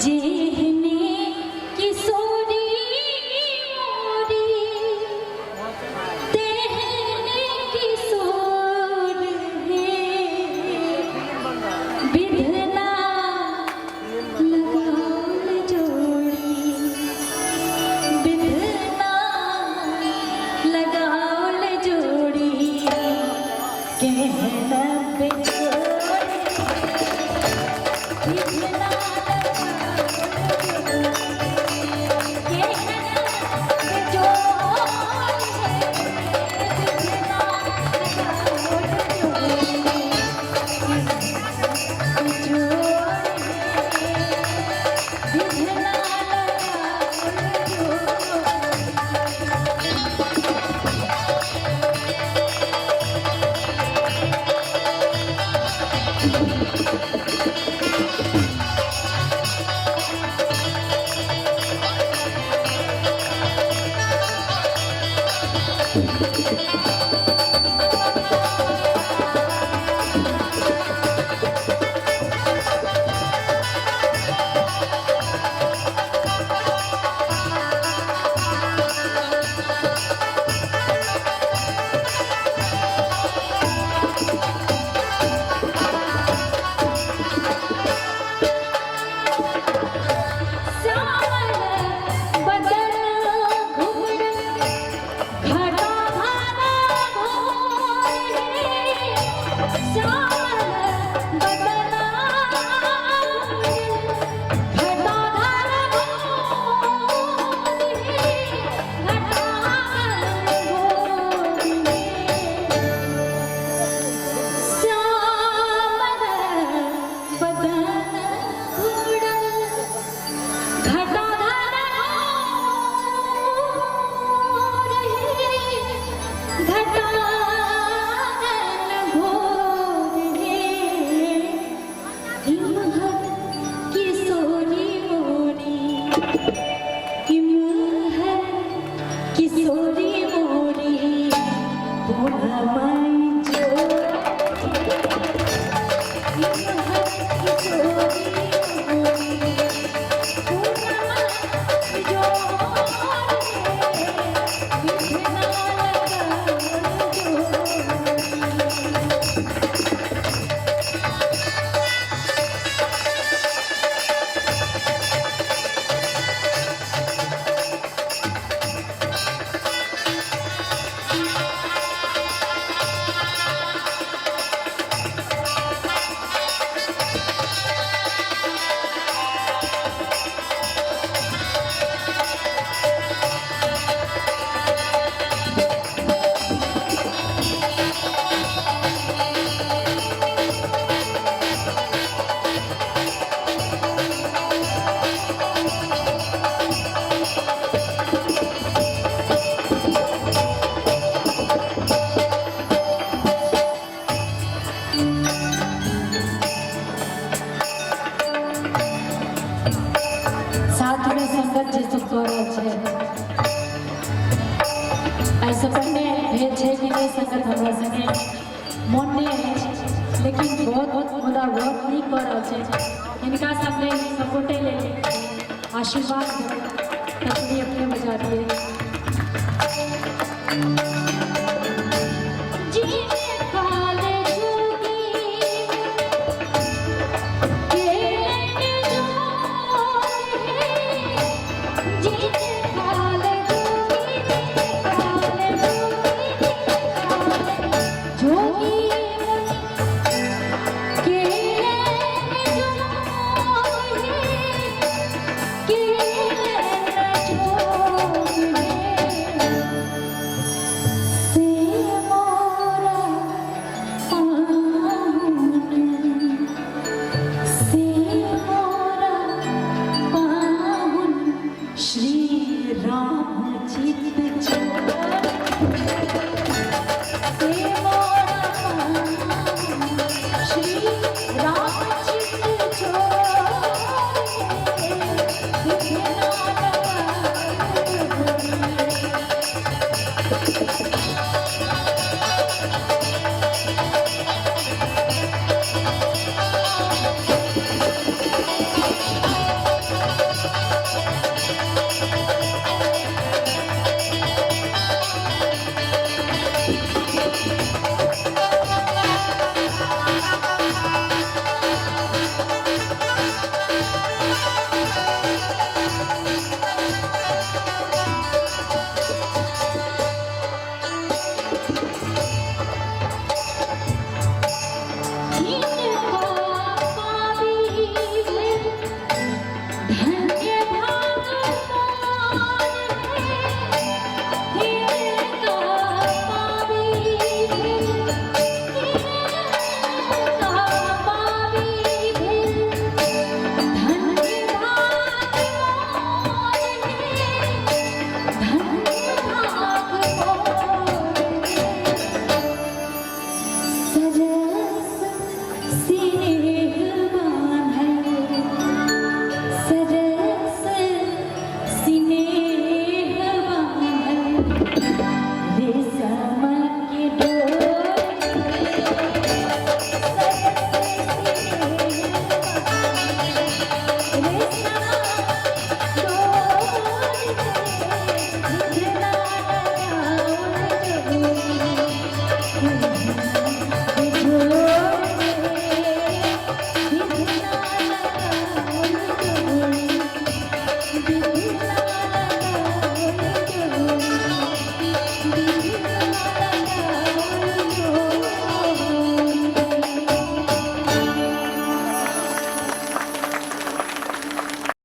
जेहने किशोरी मोरी तेहने किशोर हे विधना लगाउल जोड़ी विधना लगाउल जोड़ी केहन बेजोड़ विधना लगाउल जोड़ी केहन बेजोड़ हे विधना लगाउल जोड़ी श्यामल बदन घुमड़ घटा घना घोर हे श्यामल बदन घटा घना घोर हे घटा घोर हे श्यामल बदन घुमड़ घटा घना घोर हे घटा घन घोर हे इमहर किशोरी मोरी इमहर किशोरी मोरी पूर्णमाई जोर इमहर किशोरी मोरी पूर्णमाई जोर हे विघ्न लगाउल जोड़ी। साथमे संगत जे सब कऽ रहल छै, एहिसँ पहिने भेल छै कि नहि संगत हमरा संगे मोन नहि अछि, लेकिन बहुत मुदा बहुत नीक कऽ रहल छै। हिनका सब लेल सपोर्टे लेल आशीर्वाद देबै तखनी अपने बजा दिए। जी काल जोगी केलन जोग हे जी काल जोगी काल जोगी काल जोगी मुनि केलन जोग हे केलन जोग हे। धन।